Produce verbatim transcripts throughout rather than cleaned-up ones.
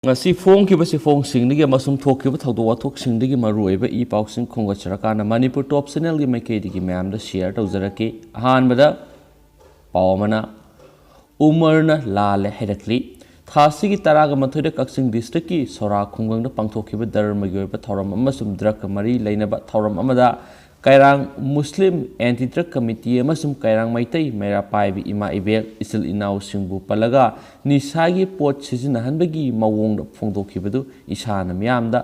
ꯉꯁꯤ ꯐꯣꯡꯈꯤꯕ ꯆꯦꯐꯣꯡꯁꯤꯡꯗꯒꯤ ꯑꯃꯁꯨꯡ ꯊꯣꯛꯈꯤꯕ ꯊꯧꯗꯣꯛ ꯋꯥꯊꯣꯛꯁꯤꯡꯗꯒꯤ ꯃꯔꯨꯑꯣꯏꯕ ꯏ ꯄꯥꯎꯁꯤꯡ ꯈꯣꯝꯒꯠꯆꯔꯀꯥꯟꯗ ꯃꯅꯤꯄꯨꯔ ꯇꯣꯞ ꯆꯦꯅꯦꯜꯒꯤ ꯃꯥꯏꯀꯩꯗꯒꯤ ꯃꯌꯥꯝꯗ ꯁꯤꯌꯔ ꯇꯧꯖꯔꯛꯀꯦ꯫ ꯑꯍꯥꯟꯕꯗ ꯄꯥꯎ ꯑꯃꯅ ꯎꯃꯔꯅ ꯂꯥꯜꯂꯦ ꯍꯥꯏꯔꯛꯂꯤ꯫ ꯊꯥ ꯑꯁꯤꯒꯤ ꯇꯔꯥꯒ ꯃꯥꯊꯣꯏꯗ ꯀꯛꯆꯤꯡ ꯗꯤꯁꯇ꯭ꯔꯤꯛꯀꯤ ꯁꯣꯔꯥ ꯈꯨꯡꯒꯪꯗ ꯄꯥꯡꯊꯣꯛꯈꯤꯕ ꯙꯔꯃꯒꯤ ꯑꯣꯏꯕ ꯊꯧꯔꯝ ꯑꯃꯁꯨꯡ ꯗ꯭ꯔꯒꯀ ꯃꯔꯤ ꯂꯩꯅꯕ ꯊꯧꯔꯝ ꯑꯃꯗ ꯀꯩꯔꯥꯡ ꯃꯨꯁꯂꯤꯝ ꯑꯦꯟꯇꯤ ꯗ꯭ꯔꯒ ꯀꯃꯤꯇꯤ ꯑꯃꯁꯨꯡ ꯀꯩꯔꯥꯡ ꯃꯩꯇꯩ ꯃꯩꯔꯥ ꯄꯥꯏꯕꯤ ꯏꯃꯥ ꯏꯕꯦꯜ ꯏꯆꯤꯜ ꯏꯅꯥꯎꯁꯤꯡꯕꯨ ꯄꯜꯂꯒ ꯅꯤꯁꯥꯒꯤ ꯄꯣꯠ ꯁꯤꯖꯤꯟꯅꯍꯟꯕꯒꯤ ꯃꯑꯣꯡꯗ ꯐꯣꯡꯗꯣꯛꯈꯤꯕꯗꯨ ꯏꯁꯥꯅ ꯃꯤꯌꯥꯝꯗ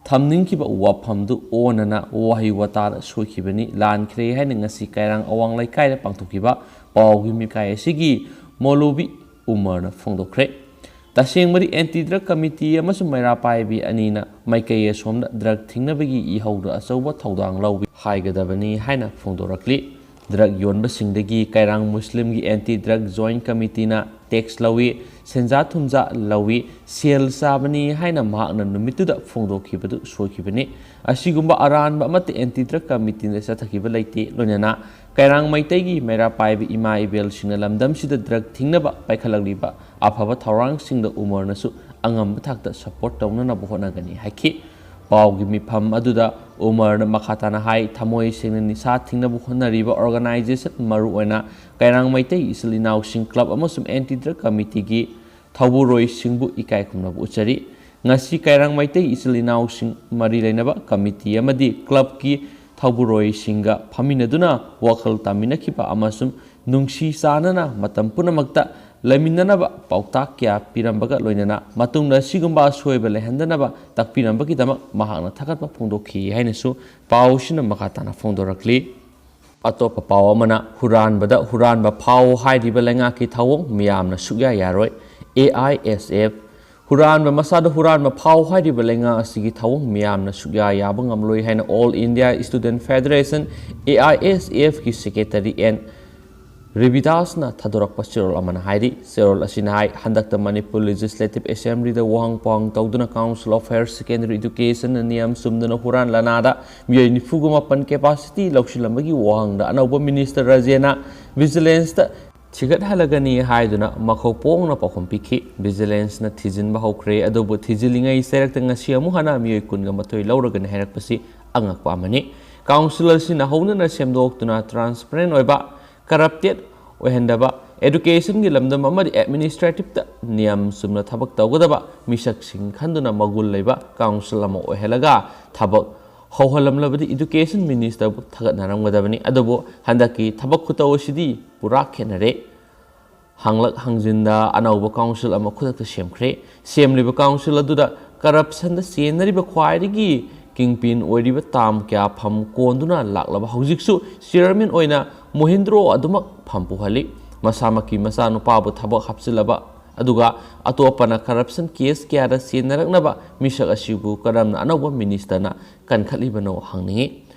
ꯊꯝꯅꯤꯡꯈꯤꯕ ꯋꯥꯐꯝꯗꯨ ꯑꯣꯟꯅꯅ ꯋꯥꯍꯩ ꯋꯥꯇꯥꯗ ꯁꯣꯏꯈꯤꯕꯅꯤ꯫ ꯂꯥꯟꯈ꯭ꯔꯦ ꯍꯥꯏꯅ ꯉꯁꯤ ꯀꯩꯔꯥꯡ ꯑꯋꯥꯡ ꯂꯩꯀꯥꯏꯗ ꯄꯥꯡꯊꯣꯛꯈꯤꯕ ꯄꯥꯎꯒꯤ ꯃꯤꯀꯥꯏ ꯑꯁꯤꯒꯤ ꯃꯧꯂꯨꯕꯤ ꯎꯃꯔꯅ ꯐꯣꯡꯗꯣꯛꯈ꯭ꯔꯦ꯫ ꯇꯁꯦꯡꯕꯗꯤ ꯑꯦꯟꯇꯤ ꯗ꯭ꯔꯒ ꯀꯃꯤꯇꯤ ꯑꯃꯁꯨꯡ ꯃꯩꯔꯥ ꯄꯥꯏꯕꯤ ꯑꯅꯤꯅ ꯃꯥꯏꯀꯩ ꯑꯁꯣꯝꯗ ꯗ꯭ꯔꯒ ꯊꯤꯡꯅꯕꯒꯤ ꯏꯍꯧꯗ ꯑꯆꯧꯕ ꯊꯧꯗꯥꯡ ꯂꯧꯏ ꯍꯥꯏꯒꯗꯕꯅꯤ ꯍꯥꯏꯅ ꯐꯣꯡꯗꯣꯔꯛꯂꯤ꯫ ꯗ꯭ꯔꯒ ꯌꯣꯟꯕꯁꯤꯡꯗꯒꯤ ꯀꯩꯔꯥꯡ ꯃꯨꯁꯂꯤꯝꯒꯤ ꯑꯦꯟꯇꯤ ꯗ꯭ꯔꯒ ꯖꯣꯏꯟꯠ ꯀꯃꯤꯇꯤꯅ ꯇꯦꯛꯁ ꯂꯧꯏ, ꯁꯦꯟꯖꯥ ꯊꯨꯝꯖꯥ ꯂꯧꯏ, ꯁꯦꯜ ꯆꯥꯕꯅꯤ ꯍꯥꯏꯅ ꯃꯍꯥꯛꯅ ꯅꯨꯃꯤꯠꯇꯨꯗ ꯐꯣꯡꯗꯣꯛꯈꯤꯕꯗꯨ ꯁꯣꯏꯈꯤꯕꯅꯤ꯫ ꯑꯁꯤꯒꯨꯝꯕ ꯑꯔꯥꯟꯕ ꯑꯃꯠꯇ ꯑꯦꯟꯇꯤ ꯗ꯭ꯔꯒ ꯀꯃꯤꯇꯤꯅ ꯆꯠꯊꯈꯤꯕ ꯂꯩꯇꯦ꯫ ꯂꯣꯏꯅꯅ ꯀꯩꯔꯥꯡ ꯃꯩꯇꯩꯒꯤ ꯃꯩꯔꯥ ꯄꯥꯏꯕ ꯏꯃꯥ ꯏꯕꯦꯜꯁꯤꯡꯅ ꯂꯝꯗꯝꯁꯤꯗ ꯗ꯭ꯔꯒ ꯊꯤꯡꯅꯕ ꯄꯥꯏꯈꯠꯂꯛꯂꯤꯕ ꯑꯐꯕ ꯊꯧꯔꯥꯡꯁꯤꯡꯗ ꯎꯃꯔꯅꯁꯨ ꯑꯉꯝꯕ ꯊꯥꯛꯇ ꯁꯄꯣꯔꯠ ꯇꯧꯅꯅꯕ ꯍꯣꯠꯅꯒꯅꯤ ꯍꯥꯏꯈꯤ꯫ ꯄꯥꯎꯒꯤ ꯃꯤꯐꯝ ꯑꯗꯨꯗ ꯎꯃꯔꯅ ꯃꯈꯥ ꯇꯥꯅ ꯍꯥꯏ, ꯊꯃꯣꯏ ꯁꯦꯡꯅ ꯅꯤꯁꯥ ꯊꯤꯡꯅꯕ ꯍꯣꯠꯅꯔꯤꯕ ꯑꯣꯔꯒꯅꯥꯏꯖꯦꯁꯟ, ꯃꯔꯨꯑꯣꯏꯅ ꯀꯩꯔꯥꯡ ꯃꯩꯇꯩ ꯏꯆꯤꯜ ꯏꯅꯥꯎꯁꯤꯡ ꯀ꯭ꯂꯕ ꯑꯃꯁꯨꯡ ꯑꯦꯟꯇꯤ ꯗ꯭ꯔꯒ ꯀꯃꯤꯇꯤꯒꯤ ꯊꯧꯕꯨꯔꯣꯏꯁꯤꯡꯕꯨ ꯏꯀꯥꯏ ꯈꯨꯝꯅꯕ ꯎꯠꯆꯔꯤ꯫ ꯉꯁꯤ ꯀꯩꯔꯥꯡ ꯃꯩꯇꯩ ꯏꯆꯤꯜ ꯏꯅꯥꯎꯁꯤꯡ ꯃꯔꯤ ꯂꯩꯅꯕ ꯀꯃꯤꯇꯤ ꯑꯃꯗꯤ ꯀ꯭ꯂꯕꯀꯤ ꯊꯧꯕꯨꯔꯣꯏꯁꯤꯡꯒ ꯐꯝꯃꯤꯟꯅꯗꯨꯅ ꯋꯥꯈꯜ ꯇꯥꯃꯤꯟꯅꯈꯤꯕ ꯑꯃꯁꯨꯡ ꯅꯨꯡꯁꯤ ꯆꯥꯟꯅꯅ ꯃꯇꯝ ꯄꯨꯝꯅꯃꯛꯇ ꯂꯩꯃꯤꯟꯅꯅꯕ ꯄꯥꯎꯇꯥꯛ ꯀꯌꯥ ꯄꯤꯔꯝꯕꯒ ꯂꯣꯏꯅꯅ ꯃꯇꯨꯡꯗ ꯑꯁꯤꯒꯨꯝꯕ ꯑꯁꯣꯏꯕ ꯂꯩꯍꯟꯗꯅꯕ ꯇꯥꯛꯄꯤꯔꯝꯕꯒꯤꯗꯃꯛ ꯃꯍꯥꯛꯅ ꯊꯥꯒꯠꯄ ꯐꯣꯡꯗꯣꯛꯈꯤ ꯍꯥꯏꯅꯁꯨ ꯄꯥꯎꯁꯤꯅ ꯃꯈꯥ ꯇꯥꯅ ꯐꯣꯡꯗꯣꯔꯛꯂꯤ꯫ ꯑꯇꯣꯞꯄ ꯄꯥꯎ ꯑꯃꯅ ꯍꯨꯔꯥꯟꯕꯗ ꯍꯨꯔꯥꯟꯕ ꯐꯥꯎ ꯍꯥꯏꯔꯤꯕ ꯂꯩꯉꯥꯛꯀꯤ ꯊꯧꯑꯣꯡ ꯃꯤꯌꯥꯝꯅ ꯁꯨꯛꯌꯥ ꯌꯥꯔꯣꯏ꯫ ꯑꯦ ꯑꯥꯏ ꯑꯦꯁ ꯑꯦꯐ ꯍꯨꯔꯥꯟꯕ ꯃꯁꯥꯗ ꯍꯨꯔꯥꯟꯕ ꯐꯥꯎ ꯍꯥꯏꯔꯤꯕ ꯂꯩꯉꯥꯛ ꯑꯁꯤꯒꯤ ꯊꯧꯑꯣꯡ ꯃꯤꯌꯥꯝꯅ ꯁꯨꯛꯌꯥ ꯌꯥꯕ ꯉꯝꯂꯣꯏ ꯍꯥꯏꯅ All India Student Federation, A I S F ꯀꯤ ꯁꯦꯀ꯭ꯔꯦꯇꯔꯤ ꯑꯦꯟ ꯔꯤꯕꯤꯗꯥꯁꯅ ꯊꯥꯗꯣꯔꯛꯄ ꯆꯦꯔꯣꯜ ꯑꯃꯅ ꯍꯥꯏꯔꯤ꯫ ꯆꯦꯔꯣꯜ ꯑꯁꯤꯅ ꯍꯥꯏ, ꯍꯟꯗꯛꯇ ꯃꯅꯤꯄꯨꯔ ꯂꯦꯖꯤꯁꯂꯦꯇꯤꯚ ꯑꯦꯁꯦꯝꯕ꯭ꯂꯤꯗ ꯋꯥꯍꯪ ꯄꯥꯎꯍꯪ ꯇꯧꯗꯨꯅ Council of Higher Secondary Educationꯅ ꯅꯤꯌꯝ ꯆꯨꯝꯗꯅ ꯍꯨꯔꯥꯟ ꯂꯥꯟꯅꯥꯗ ꯃꯤꯑꯣꯏ ꯅꯤꯐꯨꯒ ꯃꯥꯄꯟ capacity ꯂꯧꯁꯤꯜꯂꯝꯕꯒꯤ ꯋꯥꯍꯪꯗ ꯑꯅꯧꯕ ꯃꯤꯅꯤꯁꯇꯔ ꯔꯥꯖꯦꯅ Vigilanceꯇ ꯊꯤꯒꯠꯍꯜꯂꯒꯅꯤ ꯍꯥꯏꯗꯨꯅ ꯃꯈꯧ ꯄꯣꯡꯅ ꯄꯥꯎꯈꯨꯝ ꯄꯤꯈꯤ꯫ ꯚꯤꯖꯤꯂꯦꯟꯁꯅ ꯊꯤꯖꯤꯟꯕ ꯍꯧꯈ꯭ꯔꯦ, ꯑꯗꯨꯕꯨ ꯊꯤꯖꯤꯜꯂꯤꯉꯩ ꯆꯩꯔꯛꯇ ꯉꯁꯤ ꯑꯃꯨꯛ ꯍꯟꯅ ꯃꯤꯑꯣꯏ ꯀꯨꯟꯒ ꯃꯥꯊꯣꯏ ꯂꯧꯔꯒꯅꯤ ꯍꯥꯏꯔꯛꯄꯁꯤ ꯑꯉꯛꯄ ꯑꯃꯅꯤ꯫ ꯀꯥꯎꯟꯁꯤꯜ ꯑꯁꯤꯅ ꯍꯧꯅꯅ ꯁꯦꯝꯗꯣꯛꯇꯨꯅ ꯇ꯭ꯔꯥꯟꯁꯄꯔꯦꯟ ꯑꯣꯏꯕ, ꯀꯔꯞꯇꯦꯠ ꯑꯣꯏꯍꯟꯗꯕ, ꯑꯦꯗꯨꯀꯦꯁꯟꯒꯤ ꯂꯝꯗꯝ ꯑꯃꯗꯤ ꯑꯦꯗꯃꯤꯅꯤꯁꯇ꯭ꯔꯦꯇꯤꯞꯇ ꯅꯤꯌꯝ ꯆꯨꯝꯅ ꯊꯕꯛ ꯇꯧꯒꯗꯕ ꯃꯤꯁꯛꯁꯤꯡ ꯈꯟꯗꯨꯅ ꯃꯒꯨꯟ ꯂꯩꯕ ꯀꯥꯎꯟꯁꯤꯜ ꯑꯃ ꯑꯣꯏꯍꯜꯂꯒ ꯊꯕꯛ ꯍꯧꯍꯜꯂꯝꯂꯕꯗꯤ ꯏꯗꯨꯀꯦꯁꯟ ꯃꯤꯅꯤꯁꯇꯔꯕꯨ ꯊꯥꯒꯠꯅꯔꯝꯒꯗꯕꯅꯤ꯫ ꯑꯗꯨꯕꯨ ꯍꯟꯗꯛꯀꯤ ꯊꯕꯛ ꯈꯨꯇꯧ ꯑꯁꯤꯗꯤ ꯄꯨꯔꯥ ꯈꯦꯠꯅꯔꯦ꯫ ꯍꯥꯡꯂꯛ ꯍꯥꯡꯖꯤꯟꯗ ꯑꯅꯧꯕ ꯀꯥꯎꯟꯁꯤꯜ ꯑꯃ ꯈꯨꯗꯛꯇ ꯁꯦꯝꯈ꯭ꯔꯦ꯫ ꯁꯦꯝꯂꯤꯕ ꯀꯥꯎꯟꯁꯤꯜ ꯑꯗꯨꯗ ꯀꯔꯞꯁꯟꯗ ꯆꯦꯟꯅꯔꯤꯕ ꯈ꯭ꯋꯥꯏꯗꯒꯤ ꯀꯤꯡꯄꯤꯟ ꯑꯣꯏꯔꯤꯕ ꯇꯥꯝ ꯀꯌꯥ ꯐꯝ ꯀꯣꯟꯗꯨꯅ ꯂꯥꯛꯂꯕ ꯍꯧꯖꯤꯛꯁꯨ ꯆꯤꯌꯔꯃꯦꯟ ꯑꯣꯏꯅ ꯃꯣꯍꯤꯟꯗ꯭ꯔꯣ ꯑꯗꯨꯃꯛ ꯐꯝ ꯄꯨꯍꯜꯂꯤ꯫ ꯃꯁꯥꯃꯛꯀꯤ ꯃꯆꯥꯅꯨꯄꯥꯕꯨ ꯊꯕꯛ ꯍꯥꯞꯆꯤꯜꯂꯕ ꯑꯗꯨꯒ ꯑꯇꯣꯞꯄꯅ ꯀꯔꯞꯁꯟ ꯀꯦꯁ ꯀꯌꯥꯗ ꯆꯦꯟꯅꯔꯛꯅꯕ ꯃꯤꯁꯛ ꯑꯁꯤꯕꯨ ꯀꯔꯝꯅ ꯑꯅꯧꯕ ꯃꯤꯅꯤꯁꯇꯔꯅ ꯀꯟꯈꯠꯂꯤꯕꯅꯣ ꯍꯪꯅꯤꯡꯏ꯫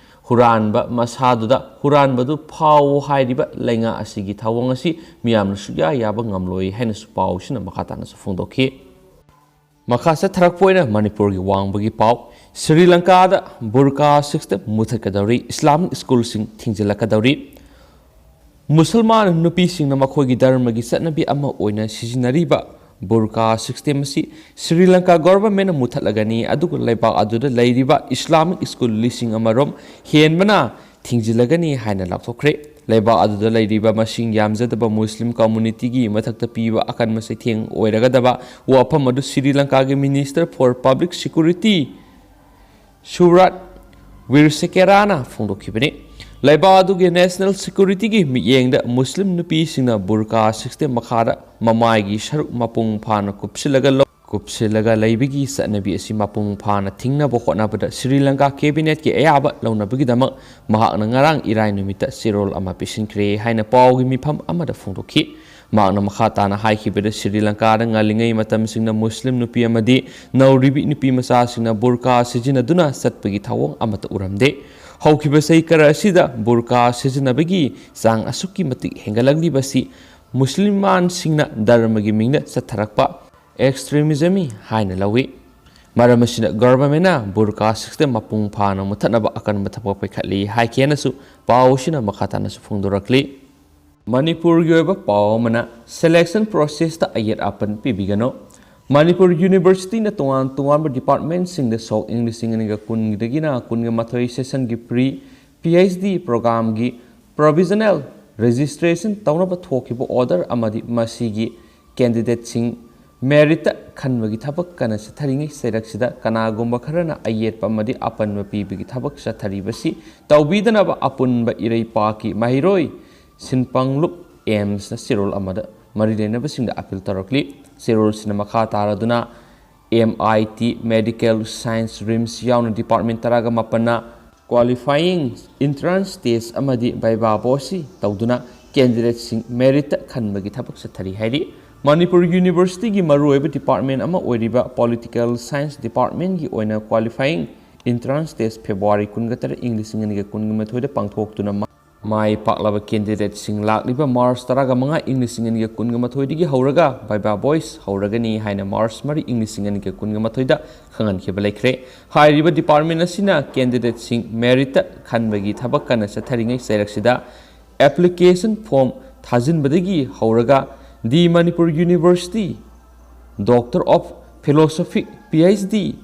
ꯍꯨꯔꯥꯟꯕ ꯃꯁꯥꯗꯨꯗ ꯍꯨꯔꯥꯟꯕꯗꯨ ꯐꯥꯎ ꯍꯥꯏꯔꯤꯕ ꯂꯩꯉꯥꯛ ꯑꯁꯤꯒꯤ ꯊꯧꯑꯣꯡ ꯑꯁꯤ ꯃꯤꯌꯥꯝꯅ ꯁꯨꯛꯌꯥ ꯌꯥꯕ ꯉꯝꯂꯣꯏ ꯍꯥꯏꯅꯁꯨ ꯄꯥꯎꯁꯤꯅ ꯃꯈꯥ ꯇꯥꯅꯁꯨ ꯐꯣꯡꯗꯣꯛꯈꯤ꯫ ꯃꯈꯥ ꯆꯠꯊꯔꯛꯄ ꯑꯣꯏꯅ ꯃꯅꯤꯄꯨꯔꯒꯤ ꯋꯥꯡꯕꯒꯤ ꯄꯥꯎ, ꯁ꯭ꯔꯤ ꯂꯪꯀꯥꯗ ꯕꯨꯔꯀꯥ ꯁꯤꯁꯇꯦꯝ ꯃꯨꯊꯠꯀꯗꯧꯔꯤ, ꯏꯁꯂꯥꯃꯤꯛ ꯁ꯭ꯀꯨꯜꯁꯤꯡ ꯊꯤꯡꯖꯤꯜꯂꯛꯀꯗꯧꯔꯤ꯫ ꯃꯨꯁꯜꯃꯥꯟ ꯅꯨꯄꯤꯁꯤꯡꯅ ꯃꯈꯣꯏꯒꯤ ꯙꯔꯃꯒꯤ ꯆꯠꯅꯕꯤ ꯑꯃ ꯑꯣꯏꯅ ꯁꯤꯖꯤꯟꯅꯔꯤꯕ ꯕꯨꯔꯀꯥ ꯁꯤꯁꯇꯦꯝ ꯑꯁꯤ ꯁ꯭ꯔꯤ ꯂꯪꯀꯥ ꯒꯣꯚꯔꯟꯃꯦꯟꯠꯅ ꯃꯨꯊꯠꯂꯒꯅꯤ, ꯑꯗꯨꯒ ꯂꯩꯕꯥꯛ ꯑꯗꯨꯗ ꯂꯩꯔꯤꯕ ꯏꯁꯂꯥꯃꯤꯛ ꯁ꯭ꯀꯨꯜ ꯂꯤꯁꯤꯡ ꯑꯃꯔꯣꯝ ꯍꯦꯟꯕꯅ ꯊꯤꯡꯖꯤꯜꯂꯒꯅꯤ ꯍꯥꯏꯅ ꯂꯥꯎꯊꯣꯛꯈ꯭ꯔꯦ꯫ ꯂꯩꯕꯥꯛ ꯑꯗꯨꯗ ꯂꯩꯔꯤꯕ ꯃꯁꯤꯡ ꯌꯥꯝꯖꯗꯕ ꯃꯨꯁꯂꯤꯝ ꯀꯝꯃꯨꯅꯤꯇꯤꯒꯤ ꯃꯊꯛꯇ ꯄꯤꯕ ꯑꯀꯟꯕ ꯆꯩꯊꯦꯡ ꯑꯣꯏꯔꯒꯗꯕ ꯋꯥꯐꯝ ꯑꯗꯨ ꯁ꯭ꯔꯤ ꯂꯪꯀꯥꯒꯤ ꯃꯤꯅꯤꯁꯇꯔ ꯐꯣꯔ ꯄꯕ꯭ꯂꯤꯛ ꯁꯦꯀ꯭ꯌꯨꯔꯤꯇꯤ ꯁꯨꯕ꯭ꯔꯥꯠ ꯋꯤꯔꯁꯦꯀꯦꯔꯥꯅ ꯐꯣꯡꯗꯣꯛꯈꯤꯕꯅꯤ꯫ ꯂꯩꯕꯥꯛ ꯑꯗꯨꯒꯤ ꯅꯦꯁꯅꯦꯜ ꯁꯦꯀ꯭ꯌꯨꯔꯤꯇꯤꯒꯤ ꯃꯤꯠꯌꯦꯡꯗ ꯃꯨꯁꯂꯤꯝ ꯅꯨꯄꯤꯁꯤꯡꯅ ꯕꯨꯔꯀꯥ ꯁꯤꯁꯇꯦꯝ ꯃꯈꯥꯗ ꯃꯃꯥꯏꯒꯤ ꯁꯔꯨꯛ ꯃꯄꯨꯡ ꯐꯥꯅ ꯀꯨꯞꯁꯤꯜꯂꯒ ꯂꯧ-, ꯀꯨꯞꯁꯤꯜꯂꯒ ꯂꯩꯕꯒꯤ ꯆꯠꯅꯕꯤ ꯑꯁꯤ ꯃꯄꯨꯡ ꯐꯥꯅ ꯊꯤꯡꯅꯕ ꯍꯣꯠꯅꯕꯗ ꯁ꯭ꯔꯤ ꯂꯪꯀꯥ ꯀꯦꯕꯤꯅꯦꯠꯀꯤ ꯑꯌꯥꯕ ꯂꯧꯅꯕꯒꯤꯗꯃꯛ ꯃꯍꯥꯛꯅ ꯉꯔꯥꯡ ꯏꯔꯥꯏ ꯅꯨꯃꯤꯠꯇ ꯆꯦꯔꯣꯜ ꯑꯃ ꯄꯤꯁꯤꯟꯈ꯭ꯔꯦ ꯍꯥꯏꯅ ꯄꯥꯎꯒꯤ ꯃꯤꯐꯝ ꯑꯃꯗ ꯐꯣꯡꯗꯣꯛꯈꯤ꯫ ꯃꯍꯥꯛꯅ ꯃꯈꯥ ꯇꯥꯅ ꯍꯥꯏꯈꯤꯕꯗ, ꯁ꯭ꯔꯤ ꯂꯪꯀꯥꯗ ꯉꯜꯂꯤꯉꯩ ꯃꯇꯝꯁꯤꯡꯗ ꯃꯨꯁꯂꯤꯝ ꯅꯨꯄꯤ ꯑꯃꯗꯤ ꯅꯧꯔꯤꯕꯤ ꯅꯨꯄꯤ ꯃꯆꯥꯁꯤꯡꯅ ꯕꯨꯔꯀꯥ ꯁꯤꯖꯤꯟꯅꯗꯨꯅ ꯆꯠꯄꯒꯤ ꯊꯧꯑꯣꯡ ꯑꯃꯠꯇ ꯎꯔꯝꯗꯦ꯫ ꯍꯧꯈꯤꯕ ꯆꯍꯤ ꯈꯔ ꯑꯁꯤꯗ ꯕꯨꯔꯀꯥ ꯁꯤꯖꯤꯟꯅꯕꯒꯤ ꯆꯥꯡ ꯑꯁꯨꯛꯀꯤ ꯃꯇꯤꯛ ꯍꯦꯟꯒꯠꯂꯛꯂꯤꯕꯁꯤ ꯃꯨꯁꯂꯤꯝꯁꯤꯡꯅ ꯙꯔꯃꯒꯤ ꯃꯤꯡꯗ ꯆꯠꯊꯔꯛꯄ ꯑꯦꯛꯁꯇ꯭ꯔꯤꯃꯤꯖꯝꯅꯤ ꯍꯥꯏꯅ ꯂꯧꯏ꯫ ꯃꯔꯝ ꯑꯁꯤꯅ ꯒꯚꯔꯟꯃꯦꯟꯠꯅ ꯕꯨꯔꯀꯥ ꯁꯤꯁꯇꯦꯝ ꯃꯄꯨꯡ ꯐꯥꯅ ꯃꯨꯊꯠꯅꯕ ꯑꯀꯟꯕ ꯊꯕꯛ ꯄꯥꯏꯈꯠꯂꯤ ꯍꯥꯏꯈꯤ ꯍꯥꯏꯅꯁꯨ ꯄꯥꯎ ꯑꯁꯤꯅ ꯃꯈꯥ ꯇꯥꯅꯁꯨ ꯐꯣꯡꯗꯣꯔꯛꯂꯤ꯫ ꯃꯅꯤꯄꯨꯔꯒꯤ ꯑꯣꯏꯕ ꯄꯥꯎ ꯑꯃꯅ, selection processꯇ ꯑꯌꯦꯠ ꯑꯄꯟ ꯄꯤꯕꯤꯒꯅꯨ꯫ ꯃꯅꯤꯄꯨꯔ ꯌꯨꯅꯤꯚꯔꯁꯤꯇꯤꯅ ꯇꯣꯉꯥꯟ ꯇꯣꯉꯥꯟꯕ departmentꯁꯤꯡꯗ ꯁꯣꯛ ꯏꯪ ꯂꯤꯁꯤꯡ ꯑꯅꯤꯒ ꯀꯨꯟꯗꯒꯤꯅ ꯀꯨꯟꯒ ꯃꯥꯊꯣꯏ sessionꯒꯤ pre PhD programꯒꯤ provisional registration ꯇꯧꯅꯕ ꯊꯣꯛꯈꯤꯕ order ꯑꯃꯗꯤ ꯃꯁꯤꯒꯤ candidateꯁꯤꯡ meritꯇ ꯈꯟꯕꯒꯤ ꯊꯕꯛ ꯀꯟꯅ ꯆꯠꯊꯔꯤꯉꯩ ꯆꯩꯔꯛꯁꯤꯗ ꯀꯅꯥꯒꯨꯝꯕ ꯈꯔꯅ ꯑꯌꯦꯠꯄ ꯑꯃꯗꯤ ꯑꯄꯟꯕ ꯄꯤꯕꯒꯤ ꯊꯕꯛ ꯆꯠꯊꯔꯤꯕꯁꯤ ꯇꯧꯕꯤꯗꯅꯕ ꯑꯄꯨꯟꯕ ꯏꯔꯩꯄꯥꯛꯀꯤ ꯃꯍꯩꯔꯣꯏ ꯁꯤꯟꯄꯥꯡꯂꯨꯞ AIIMSꯅ ꯆꯦꯔꯣꯜ ꯑꯃꯗ ꯃꯔꯤ ꯂꯩꯅꯕꯁꯤꯡꯗ appeal ꯇꯧꯔꯛꯂꯤ꯫ ꯆꯦꯔꯣꯜꯁꯤꯅ ꯃꯈꯥ ꯇꯥꯔꯗꯨꯅ MIT Medical Science, RIMS ꯌꯥꯎꯅ department ꯇꯔꯥꯒ ꯃꯥꯄꯟꯅ qualifying entrance test ꯑꯃꯗꯤ viva voce ꯇꯧꯗꯨꯅ candidateꯁꯤꯡ meritꯇ ꯈꯟꯕꯒꯤ ꯊꯕꯛ ꯆꯠꯊꯔꯤ ꯍꯥꯏꯔꯤ꯫ ꯃꯅꯤꯄꯨꯔ ꯌꯨꯅꯤꯚꯔꯁꯤꯇꯤꯒꯤ ꯃꯔꯨꯑꯣꯏꯕ department ꯑꯃ ꯑꯣꯏꯔꯤꯕ Political Science departmentꯀꯤ ꯑꯣꯏꯅ qualifying entrance test February ꯀꯨꯟꯒ ꯇꯔꯦꯠ, ꯏꯪ ꯂꯤꯁꯤꯡ ꯑꯅꯤꯒ ꯀꯨꯟꯒ ꯃꯥꯊꯣꯏꯗ ꯄꯥꯡꯊꯣꯛꯇꯨꯅ ꯃꯥ-, ꯃꯥꯏ ꯄꯥꯛꯂꯕ candidateꯁꯤꯡ ꯂꯥꯛꯂꯤꯕ March ꯇꯔꯥꯒ ꯃꯉꯥ, ꯏꯪ ꯂꯤꯁꯤꯡ ꯑꯅꯤꯒ ꯀꯨꯟꯒ ꯃꯥꯊꯣꯏꯗꯒꯤ ꯍꯧꯔꯒ viva voce ꯍꯧꯔꯒꯅꯤ ꯍꯥꯏꯅ March ꯃꯔꯤ, ꯏꯪ ꯂꯤꯁꯤꯡ ꯑꯅꯤꯒ ꯀꯨꯟꯒ ꯃꯥꯊꯣꯏꯗ ꯈꯪꯍꯟꯈꯤꯕ ꯂꯩꯈ꯭ꯔꯦ꯫ ꯍꯥꯏꯔꯤꯕ department ꯑꯁꯤꯅ candidateꯁꯤꯡ meritꯇ ꯈꯟꯕꯒꯤ ꯊꯕꯛ ꯀꯟꯅ ꯆꯠꯊꯔꯤꯉꯩ ꯆꯩꯔꯛꯁꯤꯗ application form ꯊꯥꯖꯤꯟꯕꯗꯒꯤ ꯍꯧꯔꯒ The Manipur University Doctor of Philosophy, PhD,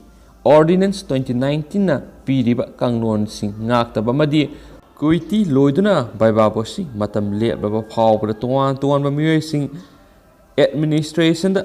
Ordinance twenty nineteenꯅ ꯄꯤꯔꯤꯕ ꯀꯥꯡꯂꯣꯟꯁꯤꯡ ꯉꯥꯛꯇꯕ ꯑꯃꯗꯤ ꯀꯨꯏꯇꯤ ꯂꯣꯏꯗꯨꯅ viva voce ꯃꯇꯝ ꯂꯦꯞꯂꯕ ꯐꯥꯎꯕꯗ ꯇꯣꯉꯥꯟ ꯇꯣꯉꯥꯟꯕ ꯃꯤꯑꯣꯏꯁꯤꯡ administrationꯗ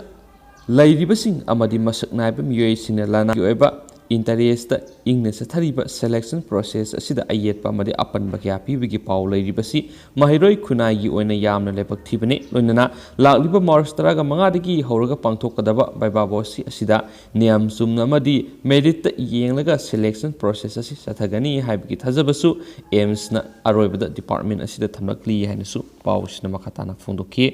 ꯂꯩꯔꯤꯕꯁꯤꯡ ꯑꯃꯗꯤ ꯃꯁꯛ ꯅꯥꯏꯕ ꯃꯤꯑꯣꯏꯁꯤꯡꯅ ꯂꯅꯥꯏꯒꯤ ꯑꯣꯏꯕ interestꯇ ꯏꯪꯅ ꯆꯠꯊꯔꯤꯕ selection process ꯑꯁꯤꯗ ꯑꯌꯦꯠꯄ ꯑꯃꯗꯤ ꯑꯄꯟꯕ ꯀꯌꯥ ꯄꯤꯕꯒꯤ ꯄꯥꯎ ꯂꯩꯔꯤꯕꯁꯤ ꯃꯍꯩꯔꯣꯏ ꯈꯨꯟꯅꯥꯏꯒꯤ ꯑꯣꯏꯅ ꯌꯥꯝꯅ ꯂꯥꯏꯕꯛ ꯊꯤꯕꯅꯤ꯫ ꯂꯣꯏꯅꯅ ꯂꯥꯛꯂꯤꯕ March ꯇꯔꯥꯒ ꯃꯉꯥꯗꯒꯤ ꯍꯧꯔꯒ ꯄꯥꯡꯊꯣꯛꯀꯗꯕ viva voce ꯑꯁꯤꯗ ꯅꯤꯌꯝ ꯆꯨꯝꯅ ꯑꯃꯗꯤ meritꯇ ꯌꯦꯡꯂꯒ selection process ꯑꯁꯤ ꯆꯠꯊꯒꯅꯤ ꯍꯥꯏꯕꯒꯤ ꯊꯥꯖꯕꯁꯨ AIIMSꯅ ꯑꯔꯣꯏꯕꯗ department ꯑꯁꯤꯗ ꯊꯝꯂꯛꯂꯤ ꯍꯥꯏꯅꯁꯨ ꯄꯥꯎꯁꯤꯅ ꯃꯈꯥ ꯇꯥꯅ ꯐꯣꯡꯗꯣꯛꯈꯤ꯫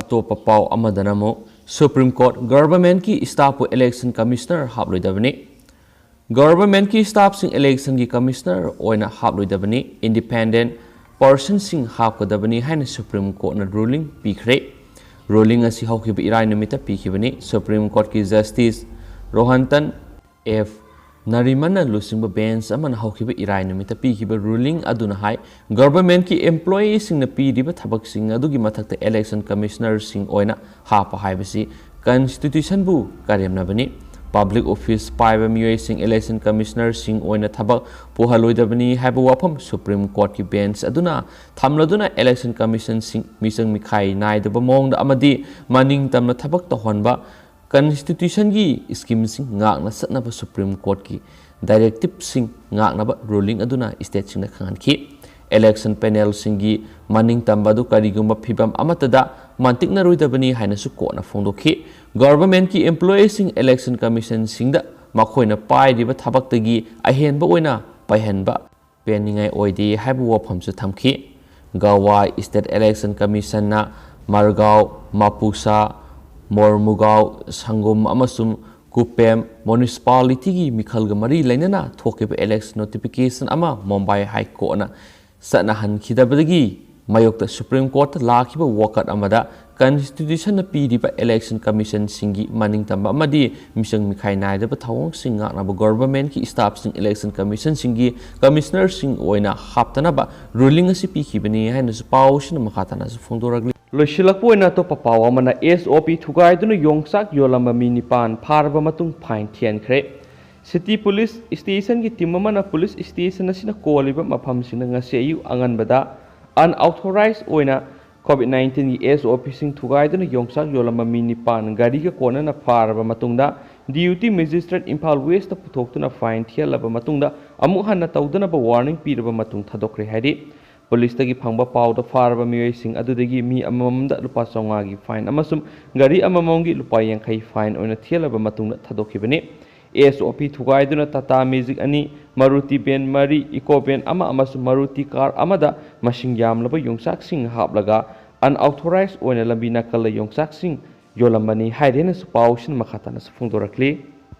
ꯑꯇꯣꯞꯄ ꯄꯥꯎ ꯑꯃꯗꯅ ꯑꯃꯨꯛ Supreme Court governmentꯀꯤ staffꯄꯨ election commissioner ꯍꯥꯞꯂꯣꯏꯗꯕꯅꯤ꯫ Governmentꯀꯤ staffꯁꯤꯡ electionꯒꯤ commissioner ꯑꯣꯏꯅ ꯍꯥꯞꯂꯣꯏꯗꯕꯅꯤ, independent personꯁꯤꯡ ꯍꯥꯞꯀꯗꯕꯅꯤ ꯍꯥꯏꯅ Supreme Courtꯅ ruling ꯄꯤꯈ꯭ꯔꯦ꯫ Ruling ꯑꯁꯤ ꯍꯧꯈꯤꯕ ꯏꯔꯥꯏ ꯅꯨꯃꯤꯠꯇ ꯄꯤꯈꯤꯕꯅꯤ꯫ Supreme Courtꯀꯤ Justice ꯔꯣꯍꯟꯇꯟ F ꯅꯥꯔꯤꯃꯟꯅ ꯂꯨꯆꯤꯡꯕ ꯕꯦꯟꯆ ꯑꯃꯅ ꯍꯧꯈꯤꯕ ꯏꯔꯥꯏ ꯅꯨꯃꯤꯠꯇ ꯄꯤꯈꯤꯕ ꯔꯨꯂꯤꯡ ꯑꯗꯨꯅ ꯍꯥꯏ, ꯒꯚꯔꯟꯃꯦꯟꯠꯀꯤ ꯑꯦꯝꯄ꯭ꯂꯣꯌꯤꯁꯤꯡꯅ ꯄꯤꯔꯤꯕ ꯊꯕꯛꯁꯤꯡ ꯑꯗꯨꯒꯤ ꯃꯊꯛꯇ ꯏꯂꯦꯛꯁꯟ ꯀꯃꯤꯁꯅꯔꯁꯤꯡ ꯑꯣꯏꯅ ꯍꯥꯞꯄ ꯍꯥꯏꯕꯁꯤ ꯀꯟꯁꯇꯤꯇ꯭ꯌꯨꯁꯟꯕꯨ ꯀꯔꯦꯝꯅꯕꯅꯤ꯫ ꯄꯕ꯭ꯂꯤꯛ ꯑꯣꯐꯤꯁ ꯄꯥꯏꯕ ꯃꯤꯑꯣꯏꯁꯤꯡ ꯏꯂꯦꯛꯁꯟ ꯀꯃꯤꯁꯅꯔꯁꯤꯡ ꯑꯣꯏꯅ ꯊꯕꯛ ꯄꯨꯍꯜꯂꯣꯏꯗꯕꯅꯤ ꯍꯥꯏꯕ ꯋꯥꯐꯝ ꯁꯨꯄ꯭ꯔꯤꯝ ꯀꯣꯔꯠꯀꯤ ꯕꯦꯟꯆ ꯑꯗꯨꯅ ꯊꯝꯂꯗꯨꯅ ꯏꯂꯦꯛꯁꯟ ꯀꯃꯤꯁꯟꯁꯤꯡ ꯃꯤꯆꯪ ꯃꯤꯈꯥꯏ ꯅꯥꯏꯗꯕ ꯃꯑꯣꯡꯗ ꯑꯃꯗꯤ ꯃꯅꯤꯡ ꯇꯝꯅ ꯊꯕꯛ ꯇꯧꯍꯟꯕ, ꯀꯟꯁꯇꯤꯇ꯭ꯌꯨꯁꯟꯒꯤ ꯁ꯭ꯀꯤꯝꯁꯤꯡ ꯉꯥꯛꯅ ꯆꯠꯅꯕ ꯁꯨꯄ꯭ꯔꯤꯝ ꯀꯣꯔꯠꯀꯤ ꯗꯥꯏꯔꯦꯛꯇꯤꯞꯁꯤꯡ ꯉꯥꯛꯅꯕ ꯔꯨꯂꯤꯡ ꯑꯗꯨꯅ ꯁ꯭ꯇꯦꯠꯁꯤꯡꯗ ꯈꯪꯍꯟꯈꯤ꯫ ꯏꯂꯦꯛꯁꯟ ꯄꯦꯅꯦꯜꯁꯤꯡꯒꯤ ꯃꯅꯤꯡ ꯇꯝꯕ ꯑꯗꯨ ꯀꯔꯤꯒꯨꯝꯕ ꯐꯤꯚꯝ ꯑꯃꯠꯇꯗ ꯃꯟꯇꯤꯛꯅꯔꯣꯏꯗꯕꯅꯤ ꯍꯥꯏꯅꯁꯨ ꯀꯣꯔꯠꯅ ꯐꯣꯡꯗꯣꯛꯈꯤ꯫ ꯒꯚꯔꯟꯃꯦꯟꯠꯀꯤ ꯑꯦꯝꯄ꯭ꯂꯣꯌꯤꯁꯤꯡ ꯏꯂꯦꯛꯁꯟ ꯀꯃꯤꯁꯟꯁꯤꯡꯗ ꯃꯈꯣꯏꯅ ꯄꯥꯏꯔꯤꯕ ꯊꯕꯛꯇꯒꯤ ꯑꯍꯦꯟꯕ ꯑꯣꯏꯅ ꯄꯥꯏꯍꯟꯕ ꯄꯦꯟꯅꯤꯡꯉꯥꯏ ꯑꯣꯏꯗꯦ ꯍꯥꯏꯕ ꯋꯥꯐꯝꯁꯨ ꯊꯝꯈꯤ꯫ ꯒꯋꯥ ꯁ꯭ꯇꯦꯠ ꯏꯂꯦꯛꯁꯟ ꯀꯃꯤꯁꯟꯅ ꯃꯔꯒꯥꯎ, ꯃꯥꯄꯨꯁꯥ, ꯃꯣꯔꯃꯨꯒꯥꯎ, ꯁꯪꯒꯨꯝ ꯑꯃꯁꯨꯡ ꯀꯨꯄꯦꯝ ꯃ꯭ꯌꯨꯅꯤꯁꯤꯄꯥꯂꯤꯇꯤꯒꯤ ꯃꯤꯈꯜꯒ ꯃꯔꯤ ꯂꯩꯅꯅ ꯊꯣꯛꯈꯤꯕ ꯏꯂꯦꯛꯁꯟ ꯅꯣꯇꯤꯐꯤꯀꯦꯁꯟ ꯑꯃ ꯃꯨꯝꯕꯥꯏ ꯍꯥꯏ ꯀꯣꯔꯠꯅ ꯆꯠꯅꯍꯟꯈꯤꯗꯕꯗꯒꯤ ꯃꯥꯌꯣꯛꯇ ꯁꯨꯄ꯭ꯔꯤꯝ ꯀꯣꯔꯠꯇ ꯂꯥꯛꯈꯤꯕ ꯋꯥꯀꯠ ꯑꯃꯗ ꯀꯟꯁꯇꯤꯇ꯭ꯌꯨꯁꯟꯅ ꯄꯤꯔꯤꯕ ꯏꯂꯦꯛꯁꯟ ꯀꯃꯤꯁꯟꯁꯤꯡꯒꯤ ꯃꯅꯤꯡ ꯇꯝꯕ ꯑꯃꯗꯤ ꯃꯤꯆꯪ ꯃꯤꯈꯥꯏ ꯅꯥꯏꯗꯕ ꯊꯧꯑꯣꯡꯁꯤꯡ ꯉꯥꯛꯅꯕ ꯒꯚꯔꯟꯃꯦꯟꯠꯀꯤ ꯁ꯭ꯇꯥꯐꯁꯤꯡ ꯏꯂꯦꯛꯁꯟ ꯀꯃꯤꯁꯟꯁꯤꯡꯒꯤ ꯀꯃꯤꯁꯅꯔꯁꯤꯡ ꯑꯣꯏꯅ ꯍꯥꯞꯇꯅꯕ ꯔꯨꯂꯤꯡ ꯑꯁꯤ ꯄꯤꯈꯤꯕꯅꯤ ꯍꯥꯏꯅꯁꯨ ꯄꯥꯎꯁꯤꯅ ꯃꯈꯥ ꯇꯥꯅꯁꯨ ꯐꯣꯡꯗꯣꯔꯛꯂꯤ꯫ ꯂꯣꯏꯁꯤꯜꯂꯛꯄ ꯑꯣꯏꯅ ꯑꯇꯣꯞꯄ ꯄꯥꯎ ꯑꯃꯅ, ꯑꯦꯁ ꯑꯣ ꯄꯤ ꯊꯨꯒꯥꯏꯗꯨꯅ ꯌꯣꯡꯆꯥꯛ ꯌꯣꯜꯂꯝꯕ ꯃꯤ ꯅꯤꯄꯥꯟ ꯐꯥꯔꯕ ꯃꯇꯨꯡ ꯐꯥꯏꯟ ꯊꯤꯍꯟꯈ꯭ꯔꯦ꯫ ꯁꯤꯇꯤ ꯄꯨꯂꯤꯁ ꯁ꯭ꯇꯦꯁꯟꯒꯤ ꯇꯤꯝ ꯑꯃꯅ ꯄꯨꯂꯤꯁ ꯁ꯭ꯇꯦꯁꯟ ꯑꯁꯤꯅ ꯀꯣꯜꯂꯤꯕ ꯃꯐꯝꯁꯤꯡꯗ ꯉꯁꯤ ꯑꯌꯨꯛ ꯑꯉꯟꯕꯗ ꯑꯟꯑꯣꯊꯣꯔꯥꯏꯖ ꯑꯣꯏꯅ ꯀꯣꯚꯤꯗ ꯅꯥꯏꯟꯇꯤꯟꯒꯤ ꯑꯦꯁ ꯑꯣ ꯄꯤꯁꯤꯡ ꯊꯨꯒꯥꯏꯗꯨꯅ ꯌꯣꯡꯆꯥꯛ ꯌꯣꯜꯂꯝꯕ ꯃꯤ ꯅꯤꯄꯥꯟ ꯒꯥꯔꯤꯒ ꯀꯣꯟꯅꯅ ꯐꯥꯔꯕ ꯃꯇꯨꯡꯗ, ꯗꯤꯄ꯭ꯌꯨꯇꯤ ꯃꯦꯖꯤꯁꯇ꯭ꯔꯦꯠ ꯏꯝꯐꯥꯜ ꯋꯦꯁꯇ ꯄꯨꯊꯣꯛꯇꯨꯅ ꯐꯥꯏꯟ ꯊꯤꯍꯜꯂꯕ ꯃꯇꯨꯡꯗ, ꯑꯃꯨꯛ ꯍꯟꯅ ꯇꯧꯗꯅꯕ ꯋꯥꯔꯅꯤꯡ ꯄꯤꯔꯕ ꯃꯇꯨꯡ ꯊꯥꯗꯣꯛꯈ꯭ꯔꯦ ꯍꯥꯏꯔꯤ꯫ ꯄꯨꯂꯤꯁꯇꯒꯤ ꯐꯪꯕ ꯄꯥꯎꯗ ꯐꯥꯔꯕ ꯃꯤꯑꯣꯏꯁꯤꯡ ꯑꯗꯨꯗꯒꯤ ꯃꯤ ꯑꯃꯃꯝꯗ ꯂꯨꯄꯥ ꯆꯥꯝꯃꯉꯥꯒꯤ ꯐꯥꯏꯟ ꯑꯃꯁꯨꯡ ꯒꯥꯔꯤ ꯑꯃꯃꯝꯒꯤ ꯂꯨꯄꯥ ꯌꯥꯡꯈꯩ ꯐꯥꯏꯟ ꯑꯣꯏꯅ ꯊꯤꯍꯜꯂꯕ ꯃꯇꯨꯡꯗ ꯊꯥꯗꯣꯛꯈꯤꯕꯅꯤ꯫ ꯑꯦꯁ ꯑꯣ ꯄꯤ ꯊꯨꯒꯥꯏꯗꯨꯅ ꯇꯥꯇꯥ ꯃꯦꯖꯤꯛ ꯑꯅꯤ, ꯃꯔꯨꯇꯤ ꯚꯦꯟ ꯃꯔꯤ, ꯏꯀꯣ ꯚꯦꯟ ꯑꯃ ꯑꯃꯁꯨꯡ ꯃꯔꯨꯇꯤ ꯀꯥꯔ ꯑꯃꯗ ꯃꯁꯤꯡ ꯌꯥꯝꯂꯕ ꯌꯣꯡꯆꯥꯛꯁꯤꯡ ꯍꯥꯞꯂꯒ ꯑꯟꯑꯣꯊꯣꯔꯥꯏꯖ ꯑꯣꯏꯅ ꯂꯝꯕꯤ ꯅꯥꯀꯜꯗ ꯌꯣꯡꯆꯥꯛꯁꯤꯡ ꯌꯣꯜꯂꯝꯕꯅꯤ ꯍꯥꯏꯔꯦꯅꯁꯨ ꯄꯥꯎꯁꯤꯅ ꯃꯈꯥ ꯇꯥꯅꯁꯨ ꯐꯣꯡꯗꯣꯔꯛꯂꯤ꯫